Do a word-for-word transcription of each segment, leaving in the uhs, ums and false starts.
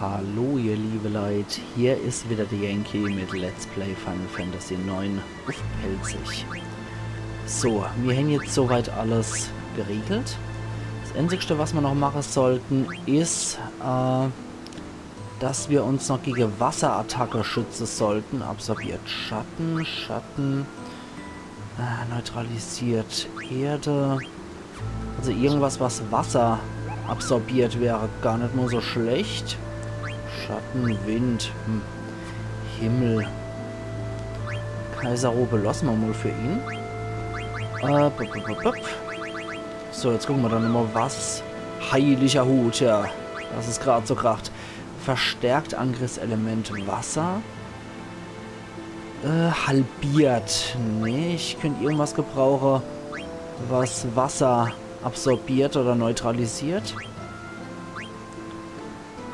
Hallo ihr liebe Leit, hier is wieder de Yankee mit Let's Play Final Fantasy neun uff Pälzisch. So, mir hän jetzt soweit alles geregelt. Das Einzigste, was mir noch mache sollten, is, äh, dass mir uns noch gege Wasserattacke schütze sollten. Absorbiert Schatten, Schatten, äh, neutralisiert Erde. Also irgendwas, was Wasser absorbiert, wär gar net mol so schlecht. Schatten, Wind, hm. Himmel. Kaiserrobe losse mer mol für ihn. Äh, bup, bup, bup, bup. So, jetzt gucke mer dann mol, was. Heiliger Hut, ja. Dass es grad so kracht. Verstärkt Angriffselement Wasser. Äh, halbiert. Nee, ich könnt irgendwas gebrauche, was Wasser absorbiert oder neutralisiert.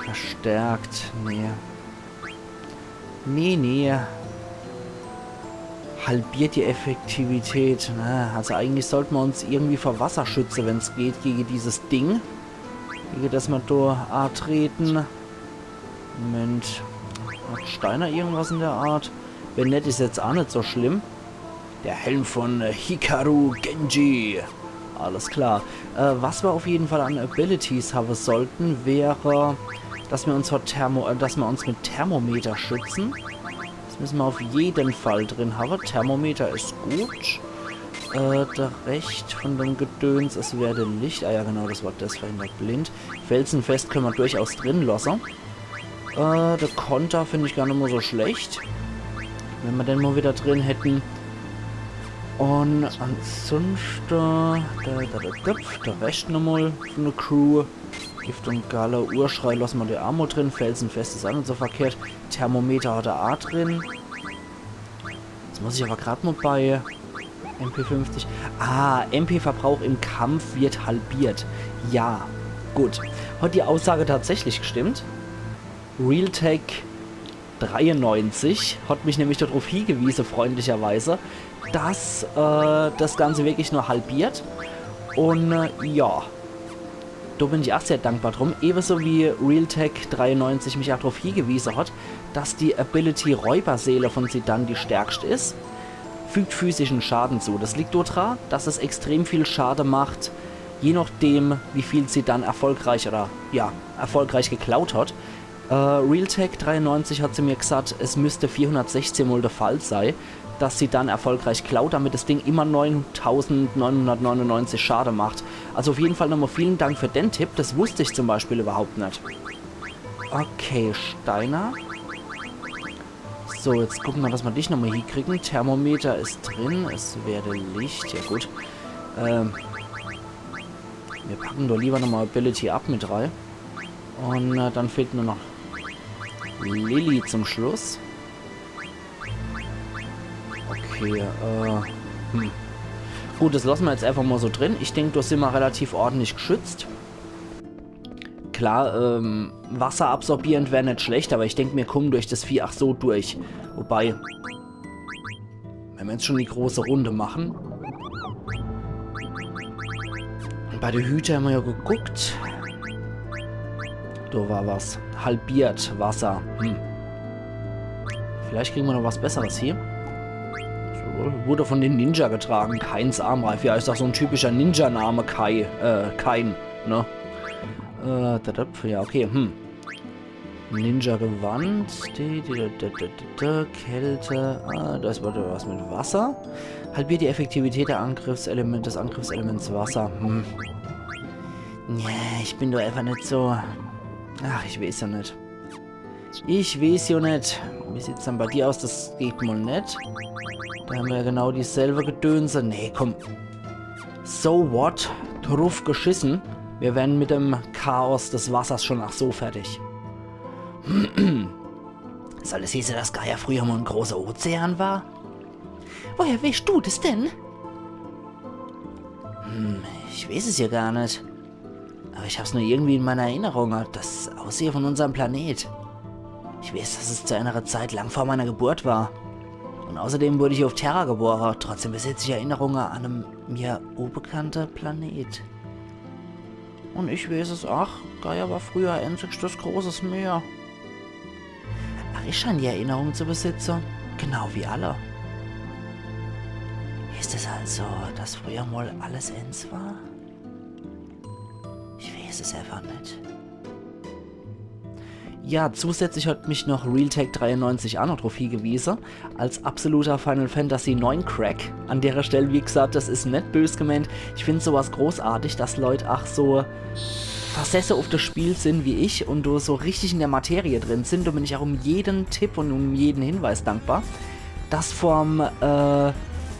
Verstärkt. Nee. Nee, nee. Halbiert die Effektivität. Na, also eigentlich sollte mer uns irgendwie vor Wasser schütze, wenn's geht, gege dieses Ding. Gege das mer do atreten. Moment. Hat Steiner irgendwas in der Art? Wenn net, is jetzt aa net so schlimm. Der Helm von, äh, Hikaru Genji. Alles klar. Äh, was mer auf jeden Fall an Abilities hawwe sollten, wäre, dass mer uns vor Thermo-, äh, dass mer uns mit Thermometer schützen. Das müsse mer auf jeden Fall drin hawwe. Thermometer is gut. Äh, der Rescht von dem Gedöns, es werde Licht. Ah ja, genau, das war das, verhindert Blind. Felsenfest könne mer durchaus drin losse. Äh, de Konter find ich gar net mol so schlecht. Wenn mer den mol wieder drin hätten. Un ansunschte, der, der, der, der, der Rescht nochmol von der Crew. Gift un Galle, Urschrei losse mer die aa mol drin. Felsenfest is aa net so verkehrt. Thermometer hat er aa drin. Jetzt muss ich aber grad mol bei M P fünfzig. Ah, M P-Verbrauch im Kampf wird halbiert. Ja, gut. Hat die Aussage tatsächlich gestimmt. Realtek dreiundneunzig hat mich nämlich darauf hingewiesen, freundlicherweise, dass äh, das Ganze wirklich nur halbiert. Und äh, ja, da bin ich auch sehr dankbar drum. Ebenso wie Realtek dreiundneunzig mich auch darauf hingewiesen hat, dass die Ability Räuberseele von Zidane die stärkste ist. Fügt physischen Schaden zu. Das liegt daran, dass es extrem viel Schade macht, je nachdem, wie viel Zidane erfolgreich oder, ja, erfolgreich geklaut hat. Äh, Realtek dreiundneunzig hat zu mir gesagt, es müsste vierhundertsechzehn Mal der Fall sein, dass Zidane erfolgreich klaut, damit das Ding immer neuntausendneunhundertneunundneunzig Schade macht. Also auf jeden Fall nochmal vielen Dank für den Tipp, das wusste ich zum Beispiel überhaupt nicht. Okay, Steiner. So, jetzt gucken wir, dass wir dich nochmal hinkriegen. Thermometer ist drin, es werde Licht, ja gut. Ähm, wir packen doch lieber nochmal Ability Up mit rein. Und äh, dann fehlt nur noch Lilly zum Schluss. Okay, äh, hm. Gut, das lassen wir jetzt einfach mal so drin. Ich denke, da sind wir relativ ordentlich geschützt. Klar, ähm, Wasser absorbierend wäre nicht schlecht, aber ich denke, wir kommen durch das Vieh auch so durch. Wobei, wenn wir jetzt schon die große Runde machen. Bei der Hüte haben wir ja geguckt. Da war was. Halbiert Wasser. Hm. Vielleicht kriegen wir noch was Besseres hier. So, wurde von den Ninja getragen. Kains Armreif. Ja, ist doch so ein typischer Ninja-Name. Kai, äh, Kain, ne? Äh, da, da, ja, okay, hm. Ninja-Gewand. Die, die, die, die, die, die, die, Kälte. Ah, das war doch was mit Wasser. Halbiert die Effektivität der Angriffselement, des Angriffselements Wasser. Hm. Nee, ich bin doch einfach nicht so. Ach, ich weiß ja nicht. Ich weiß ja nicht. Wie sieht's dann bei dir aus? Das geht mal nicht. Da haben wir ja genau dieselbe Gedönse. Nee, komm. So what? Drauf geschissen. Wir werden mit dem Chaos des Wassers schon ach so fertig. Soll es hieße, dass Gaia früher mal ein großer Ozean war? Woher weißt du das denn? Hm, ich weiß es ja gar nicht. Aber ich hab's nur irgendwie in meiner Erinnerung, das Aussehen von unserem Planet. Ich weiß, dass es zu einer Zeit lang vor meiner Geburt war. Und außerdem wurde ich auf Terra geboren. Trotzdem besitze ich Erinnerungen an einem mir unbekannten Planet. Und ich weeß es ach, Gaia war früher e enzigstes großes Meer. Ach, ich schein die Erinnerung zu besitze. Genau wie alle. Is es also, dass früher mol alles ens war? Ich weeß es einfach net. Ja, zusätzlich hat mich noch Realtek dreiundneunzig ach noch druff hiegewiese, als absoluter Final Fantasy neun Crack. An dere Stell, wie gesagt, das is net bös gemeent. Ich find sowas großartig, dass Leut ach so versesse uff das Spiel sin wie ich und do so richtig in der Materie drin sin. Do bin ich ach um jeden Tipp und um jeden Hinweis dankbar. Das vom äh,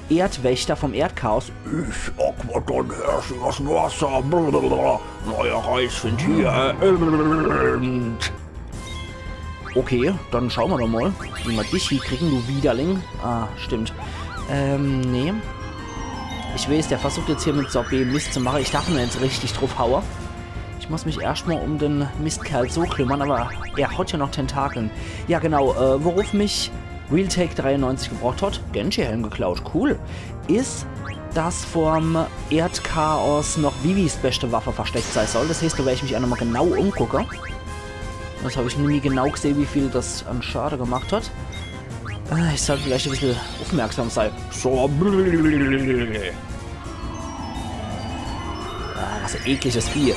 Erdwächter, vom Erdchaos. Ich, Aquadon, herrschendes Wasser, blablabla. Neue Reis sind hier. Und okay, dann schau mer doch mol, wie mer dich hiekriegen, du Widerling. Ah, stimmt. Ähm, nee. Ich weeß, der versucht jetzt hier mit Sorbet Mist zu mache. Ich darf nur net richtig druff haue. Ich muss mich erscht mol um den Mistkerl so kümmern, aber er hat ja noch Tentakeln. Ja, genau, äh, worauf mich Realtek dreiundneunzig gebracht hat, Genji-Helm geklaut, cool, is, dass vorm Erdchaos noch Vivis beste Waffe versteckt sei soll. Das heeßt, do wer ich mich ach nochmol genau umgucke. Das hab ich nimmi genau geseh, wie viel das an Schade gemacht hat. Äh, ich sollt vielleicht e bissel aufmerksam sei. So, ah, was e ekliges Vieh.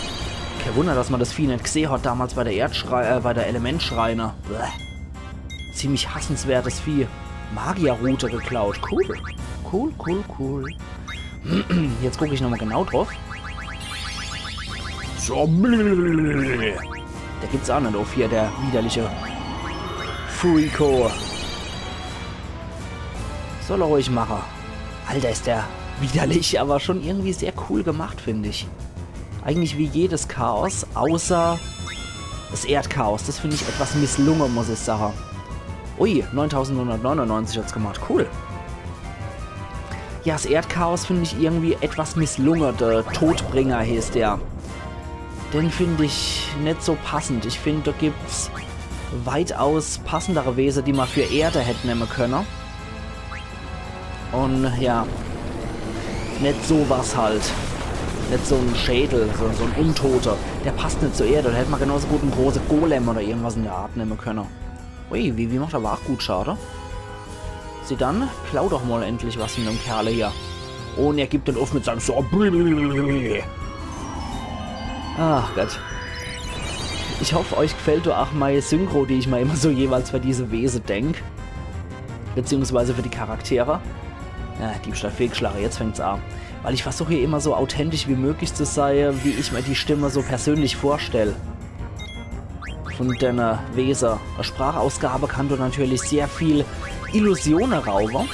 Kein Wunder, dass mer das Vieh net geseh hat damals bei der Erdschrei-, äh, bei der Elementschreine. Bäh. Ziemlich hassenswertes Vieh. Magierrute geklaut. Cool. Cool, cool, cool. Jetzt guck ich nochmol genau druff. So, da gibt's ach net uff hier, der widerliche Freako. Soll er ruhig mache. Alter, is der widerlich, aber schon irgendwie sehr cool gemacht, find ich. Eigentlich wie jedes Chaos, außer das Erdchaos. Das find ich etwas misslunge, muss ich sache. Ui, neuntausendhundertneunundneunzig hat's gemacht. Cool. Ja, das Erdchaos find ich irgendwie etwas misslunge. Der Todbringer heeßt der. Den find ich net so passend. Ich find, do gibt's weitaus passendere Wese, die mer für Erde hätt nemme könne. Und ja, net sowas halt. Net so en Schädel, so, so en Untoter. Der passt net zur Erde. Do hätt mer genauso gut en große Golem oder irgendwas in der Art nemme könne. Ui, Vivi macht aber ach gut Schade. Zidane, klau doch mol endlich was von dem Kerle hier. Und er gibt den uff mit seinem Sorbet. Ach Gott. Ich hoff, euch gefällt doch ach mei Synchro, die ich mer immer so jeweils für diese Wese denk. Beziehungsweise für die Charaktere. Ja, Diebstahl fehlgeschlagen, jetzt fängt's an. Weil ich versuch hier immer so authentisch wie möglich zu sei, wie ich mer die Stimme so persönlich vorstell. Von denne Wese. E Sprachausgabe kann do natürlich sehr viel Illusione raube.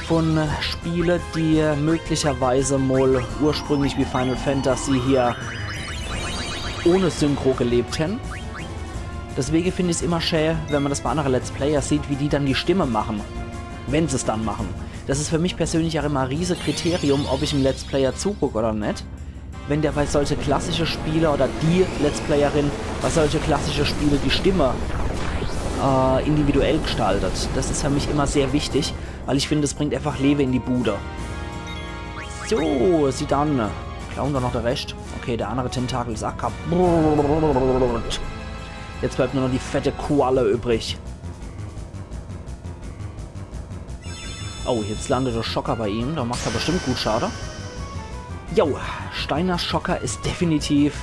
Von Spiele, die möglicherweise mol ursprünglich wie Final Fantasy hier ohne Synchro gelebt hän. Deswege find ich's immer schä, wenn mer das bei annere Let's Player sieht, wie die dann die Stimme machen. Wenn se's dann machen. Das is für mich persönlich ach immer e riese Kriterium, ob ich em Let's Player zuguck oder net. Wenn der bei solche klassische Spiele oder die Let's Playerin bei solche klassische Spiele die Stimme äh, individuell gestaltet. Das is für mich immer sehr wichtig, weil ich find, es bringt einfach Lewe in die Bude. So, Zidane. Klauen wir noch de Rescht. Okay, der andere Tentakel is ach kaputt. Jetzt bleibt nur noch die fette Qualle übrig. Oh, jetzt landet der Schocker bei ihm. Da macht er bestimmt gut Schade. Jo, Steiners Schocker is definitiv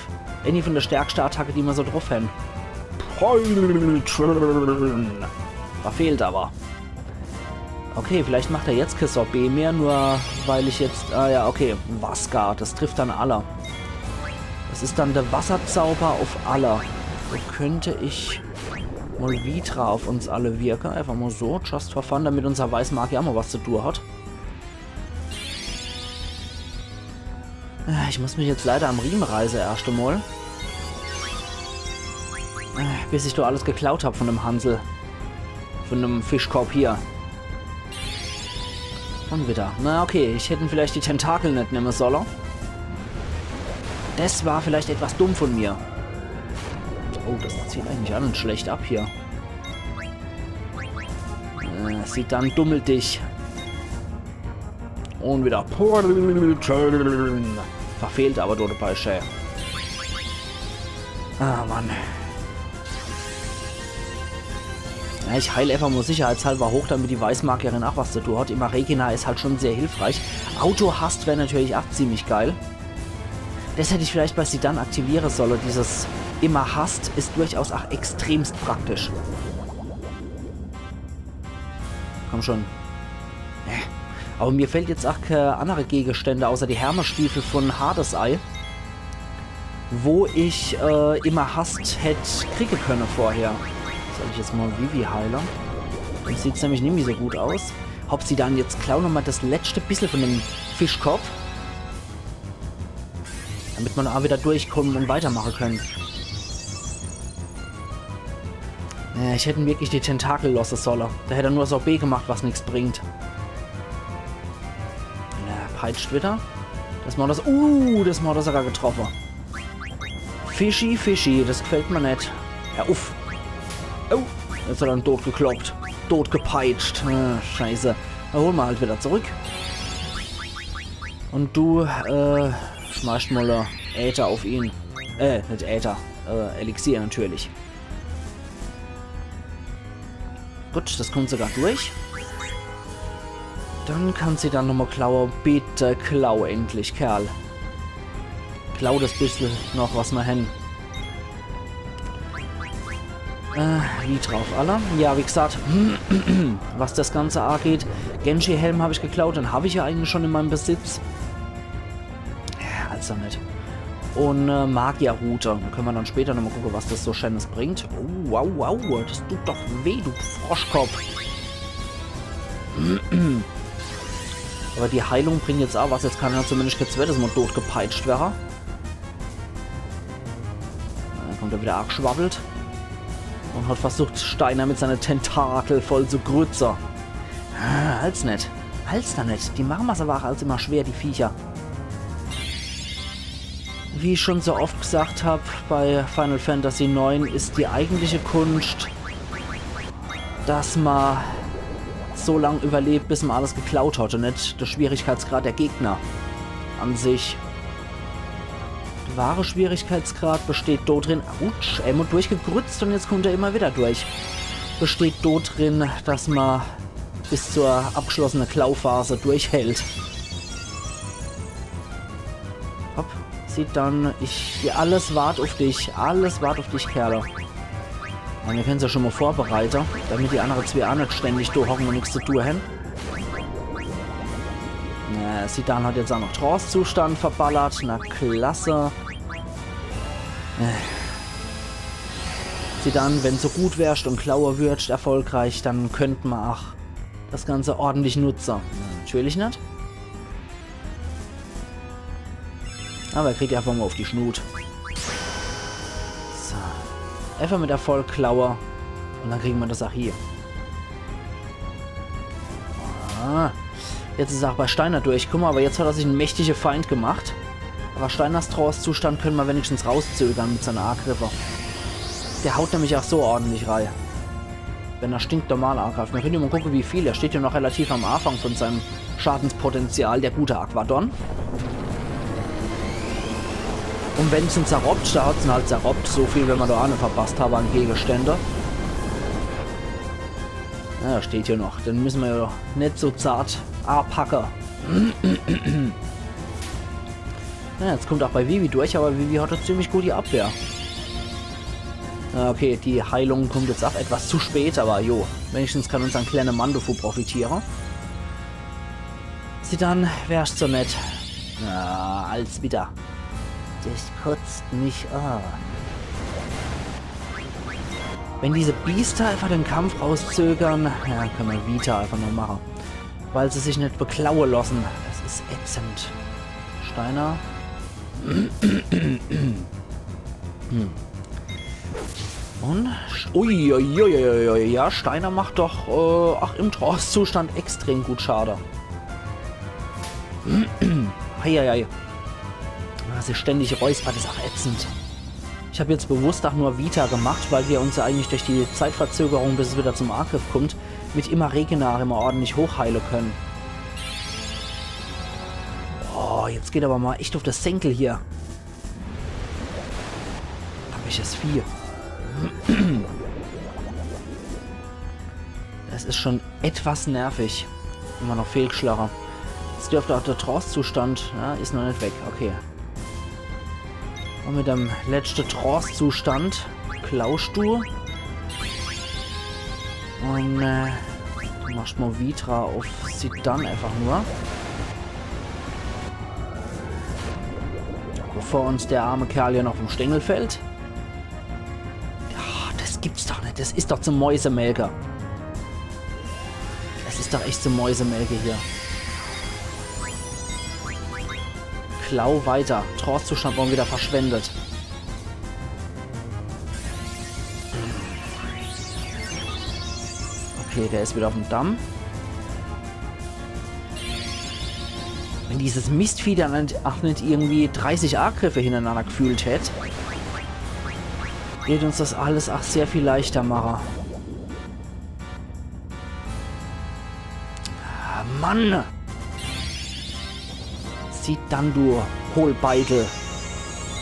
ääni von de stärkste Attacke, die mer so druff hän. Poltern. Verfehlt aber. Okay, vielleicht macht er jetzt kä Sorbet mehr, nur weil ich jetzt... Ah ja, okay, Waska, das trifft dann alle. Das is dann de Wasserzauber uff alle. So könnt ich mol Vitra uff uns alle wirke. Einfach mol so, just for fun, damit unser Weißmagier ach mol was zu tun hat. Äh, ich muss mich jetzt leider am Riemen reiße erscht emol. Äh, bis ich do alles geklaut hab von dem Hansel. Von dem Fischkorb hier. Und wieder. Na okay, ich hätt vielleicht die Tentakel net nemme solle. Das war vielleicht etwas dumm von mir. Oh, das zieht eigentlich ach net schlecht ab hier. Äh, Zidane, dummel dich. Und wieder Poltern. Verfehlt aber do dabei, schä. Ah, Mann. Ja, ich heil einfach nur sicherheitshalber hoch, damit die Weißmagierin ach was zu tun hat. Imaregina is halt schon sehr hilfreich. Autohast wär natürlich ach ziemlich geil. Das hätt ich vielleicht bei Zidane aktiviere solle. Dieses Immer-Hast is durchaus ach extremst praktisch. Komm schon. Äh. Aber mir fällt jetzt ach kee annere Gegenstände außer die Hermestiefel von Hades ei, wo ich äh, Immer-Hast hätt kriege könne vorher. Soll ich jetzt mal Vivi heile? Dann sieht's nämlich nimmi so gut aus. Hopp, Zidane, jetzt klau noch mal das letzte bissel von dem Fischkopf. Damit ma ach wieder durchkommen und weitermache können. Äh, ich hätt em wirklich die Tentakel losse solle. Da hätt er nur so B gemacht, was nix bringt. Ja, peitscht wieder. Das Mal das. Uh, das Mal das sogar getroffe. Fischi, fischi, das gefällt mir net. Ja, uff. Oh, jetzt hat er en totgekloppt. Totgepeitscht. Ah, scheiße. Na, hol ma halt wieder zurück. Und du, äh, schmeißt mal, äh, Äther auf ihn. Äh, net Äther. Äh, Elixier natürlich. Gut, das kommt sogar durch. Dann kann Zidane nochmal klaue. Bitte klau endlich, Kerl. Klau das bissel noch, was ma hen. Äh, wie drauf, alle? Ja, wie gesagt, was das Ganze angeht, Genji-Helm hab ich geklaut, den hab ich ja eigentlich schon in meinem Besitz. Ja, also net. Und äh, Magierrute. Da können wir dann später nochmal gucken, was das so Schönes bringt. Oh, wow, wow, das tut doch weh, du Froschkopf. Aber die Heilung bringt jetzt auch was. Jetzt kann er zumindest kein zweites Mal totgepeitscht werden. Dann kommt er wieder angeschwabbelt. Und hat versucht, Steiner mit seinen Tentakel voll zu grütze. Ah, als net. Als da net. Die machen mir's aber auch als immer schwer, die Viecher. Wie ich schon so oft gesagt hab, bei Final Fantasy neun ist die eigentliche Kunst, dass ma so lang überlebt, bis ma alles geklaut hat und net der Schwierigkeitsgrad der Gegner an sich. Der wahre Schwierigkeitsgrad besteht dort drin, autsch, einmal durchgegrützt und jetzt kommt er immer wieder durch. Besteht dort drin, dass ma bis zur abgeschlossenen Klauphase durchhält. Hopp, Zidane, ich, alles wart auf dich, alles wart auf dich, Kerle. Ja, wir können's ja schon mal vorbereiten, damit die anderen zwei auch nicht ständig da hocken und nichts zu tun haben. Ja, Zidane hat jetzt auch noch Trance-Zustand verballert, na klasse. Äh. Zidane, wenn du so gut wärst und Klaue würdest erfolgreich, dann könnten wir auch das Ganze ordentlich nutzen. Natürlich nicht. Aber er kriegt einfach mal auf die Schnut. So. Einfach mit Erfolg Klaue. Und dann kriegen wir das auch hier. Ah. Jetzt ist er auch bei Steiner durch. Guck mal, aber jetzt hat er sich einen mächtigen Feind gemacht. Aber Steiners Trance-Zustand können wir wenigstens rauszögern mit seinen Angriffen. Der haut nämlich auch so ordentlich rein. Wenn er stinknormal angreift. Wir können mal gucken, wie viel. Er steht ja noch relativ am Anfang von seinem Schadenspotenzial, der gute Aquadon. Und wenn's en zerroppt, da hat's en halt zerroppt. So viel, wenn wir da eine verpasst haben an Gegenstände. Ja, steht hier noch. Den müssen wir ja nicht so zart anpacken. Ja, jetzt kommt auch bei Vivi durch, aber Vivi hat doch ziemlich gut die Abwehr. Ja, okay, die Heilung kommt jetzt auch etwas zu spät, aber jo, wenigstens kann unser kleiner Mann davon profitieren. Zidane, wärst so nett. Ah, als wieder. Das kotzt mich an. Wenn diese Biester einfach den Kampf rauszögern, ja, können wir Vita einfach nur machen. Weil sie sich nicht beklauen lassen. Das ist ätzend. Steiner. Hm. Und? Uiuiuiui, ja, Steiner macht doch, äh, ach, im Trance-Zustand extrem gut Schade. Eieiei. Ah, sie ständig räuspert, ist auch ätzend. Ich habe jetzt bewusst auch nur Vita gemacht, weil wir uns ja eigentlich durch die Zeitverzögerung, bis es wieder zum Angriff kommt, mit Imaregina immer ordentlich hochheilen können. Oh, jetzt geht aber mal echt auf das Senkel hier. Aber Das Vieh. Das is schon etwas nervig. Immer noch fehlgeschlache. Jetzt dürft ach de Trance-Zustand, ja, is noch net weg. Okay. Un mit dem letschte Trance-Zustand klauscht du. Un, äh, du machst mol Vitra uff Zidane einfach nur. Bevor uns der arme Kerl hier noch vom Stängel fällt. Ja, das gibt's doch net. Das is doch zum Mäusemelke. Das is doch echt zum Mäusemelke hier. Klau weiter. Trance-Zustand morgen wieder verschwendet. Okay, der is wieder uffm Damm. Wenn dieses Mistvieh dann net, ach net irgendwie dreißig Agriffe hinnerenanner gefühlt hätt, würd uns das alles ach sehr viel leichter mache. Ah, Mann! Zidane, du Hohlbeitel.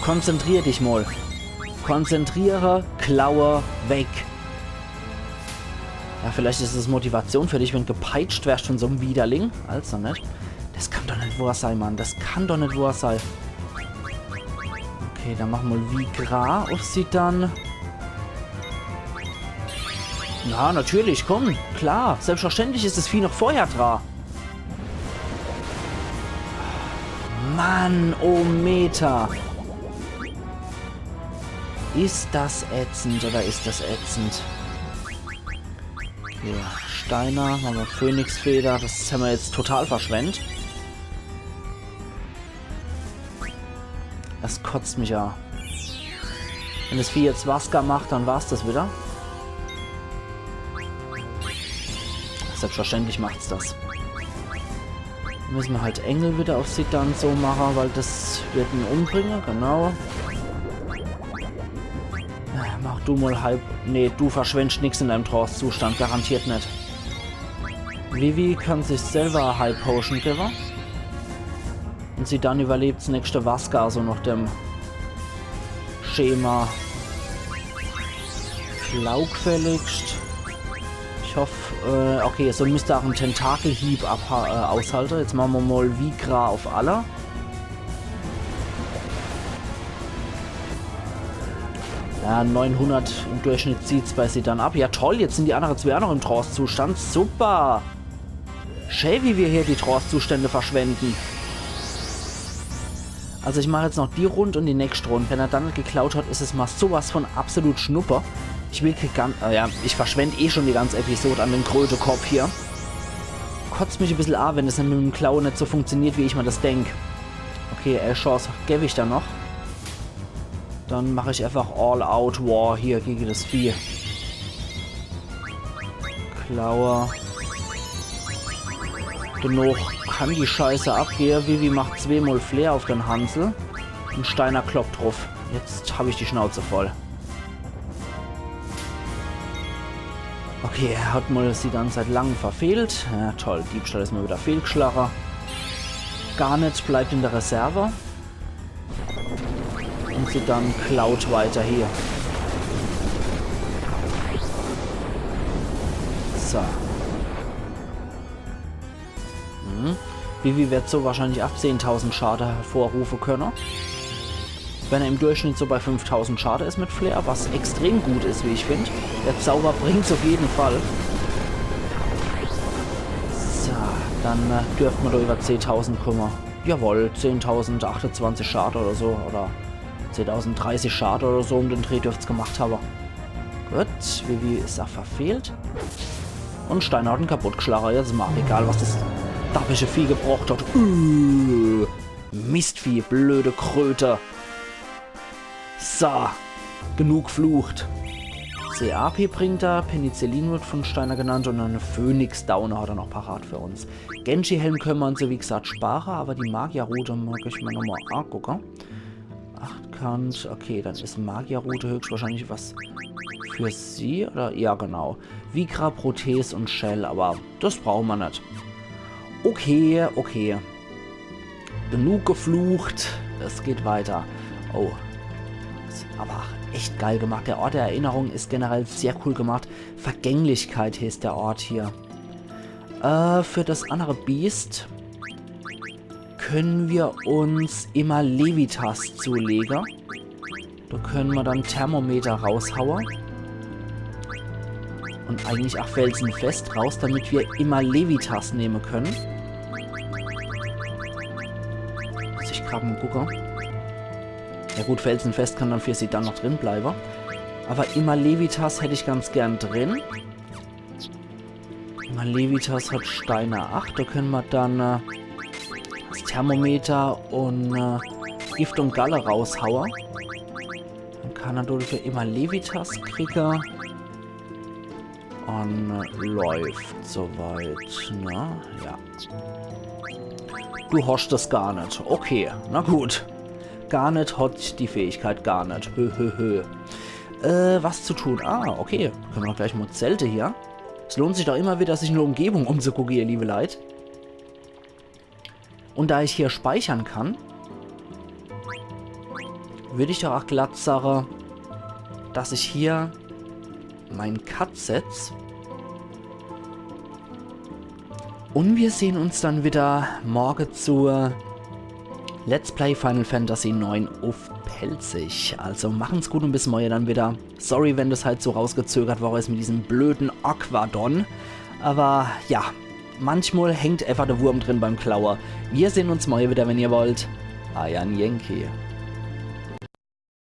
Konzentrier dich mol. Konzentriere, klaue, weg. Ja, vielleicht is es Motivation für dich, wenn du gepeitscht werst von so'm Widerling. Also, ne? Das kann doch net wohr sei, Mann. Das kann doch net wohr sei. Okay, dann mach mol Vitra uff Zidane. Na, natürlich, komm. Klar, selbstverständlich is das Vieh noch vorher dra. Mann, oh Meter. Is das ätzend oder is das ätzend? Okay, Steiner, mache mer Phönixfeder. Das hämmer jetzt total verschwendt. Das kotzt mich a. Wenn das Vieh jetzt Waska macht, dann war's das wieder. Selbstverständlich macht's das. Müsse mer halt Engel wieder uff Zidane so mache, weil das wird en umbringe, genau. Mach du mol High... Nee, du verschwendst nix in deinem Trance-Zustand, garantiert net. Vivi kann sich selber High Potion gewwe. Un Zidane überlebt's nächste Waska, so nach dem Schema. Klau gefälligst. Ich hoff, äh, okay, so müsst er ach en Tentakelhieb abha-, äh, aushalte. Jetzt mache mer mol Vitra uff alle. Ja, neunhundert im Durchschnitt zieht's bei Zidane ab. Ja toll, jetzt sin die annere zwee ach noch im Trance-Zustand. Super! Schä, wie mer hier die Trance-Zustände verschwende. Also ich mach jetzt noch die Rund un die nächst Rund. Wenn er dann net geklaut hat, is es mol sowas von absolut Schnuppe. Ich will kee gan-, äh, ja, ich verschwend eh schon die ganze Episode an den Krötekopp hier. Kotzt mich e bissel a, wenn es dann mit em Klaue net so funktioniert, wie ich mer das denk. Okay, äh, Chance geb ich da noch. Dann mach ich einfach All-Out-War hier gege das Vieh. Klaue. Genug kann die Scheiße abgehe. Vivi macht zweemol Flair uff den Hansel. Un Steiner kloppt druff. Jetzt hab ich die Schnauze voll. Okay, er hat mol Zidane seit langem verfehlt. Ja, toll. Diebstahl is mol wieder fehlgeschlache. Garnet bleibt in der Reserve. Un Zidane klaut weiter hier. So. Mhm. Vivi wird so wahrscheinlich ach zehntausend Schade hervorrufe könne. Wenn er im Durchschnitt so bei fünftausend Schade is mit Flair, was extrem gut is, wie ich find. Der Zauber bringt's uff jeden Fall. So, dann, äh, dürft mer do über zehntausend kumme. Jawohl, zehntausend achtundzwanzig Schade oder so, oder zehntausend dreißig Schade oder so um den Dreh dürft's gemacht habe. Gut, Vivi is ach verfehlt. Un Steiner hat en kaputtgeschlache. Jetzt is mer ach egal, was das dappische Vieh gebrocht hat. Äh, Mistvieh, blöde Kröte. So, genug geflucht. C A P bringt er, Penicillin wird von Steiner genannt un en Phoenix Downer hat er noch parat für uns. Genji-Helm könne mer uns so wie gesagt spare, aber die Magierrute mag ich mer nochmol angucke. Achtkant, okay, dann is Magierrute höchstwahrscheinlich was für sie, oder? Ja, genau. Vitra, Proteus un Shell, aber das brauche mer net. Okay, okay. Genug geflucht, es geht weiter. Oh. Aber echt geil gemacht. Der Ort der Erinnerung is generell sehr cool gemacht. Vergänglichkeit heeßt der Ort hier. Äh, für das andere Biest könne mer uns immer Levitas zulege. Do könne mer dann Thermometer raushaue. Und eigentlich ach Felsenfest raus, damit mer immer Levitas nehme könne. Muss ich grad mol gucke. Ja gut, Felsenfest kann dann für sie dann noch drin bleibe. Aber immer Levitas hätt ich ganz gern drin. Immer Levitas hat Steine acht. Do könne mer dann äh, das Thermometer und äh, Gift und Galle raushaue. Dann kann er dodefür immer Levitas kriege. Und äh, läuft soweit, ne? Ja. Du hoscht das gar net. Okay, na gut. Gar net hat die Fähigkeit, gar net. Hö, hö, hö. Äh, was zu tun? Ah, okay. Könne mer doch gleich mol zelte hier. Es lohnt sich doch immer wieder, sich in der Umgebung umzugucke, ihr liebe Leit. Und da ich hier speichere kann, würd ich doch ach glatt sage, dass ich hier mein Cut setz. Und mir sehn uns dann wieder morge zu Let's Play Final Fantasy neun uff Pälzisch. Also machen's gut und bis morge dann wieder. Sorry, wenn das halt so rausgezögert worre is mit diesem blöden Aquadon. Aber ja, manchmal hängt einfach der Wurm drin beim Klaue. Wir sehn uns morge wieder, wenn ihr wollt. Eier Yankee.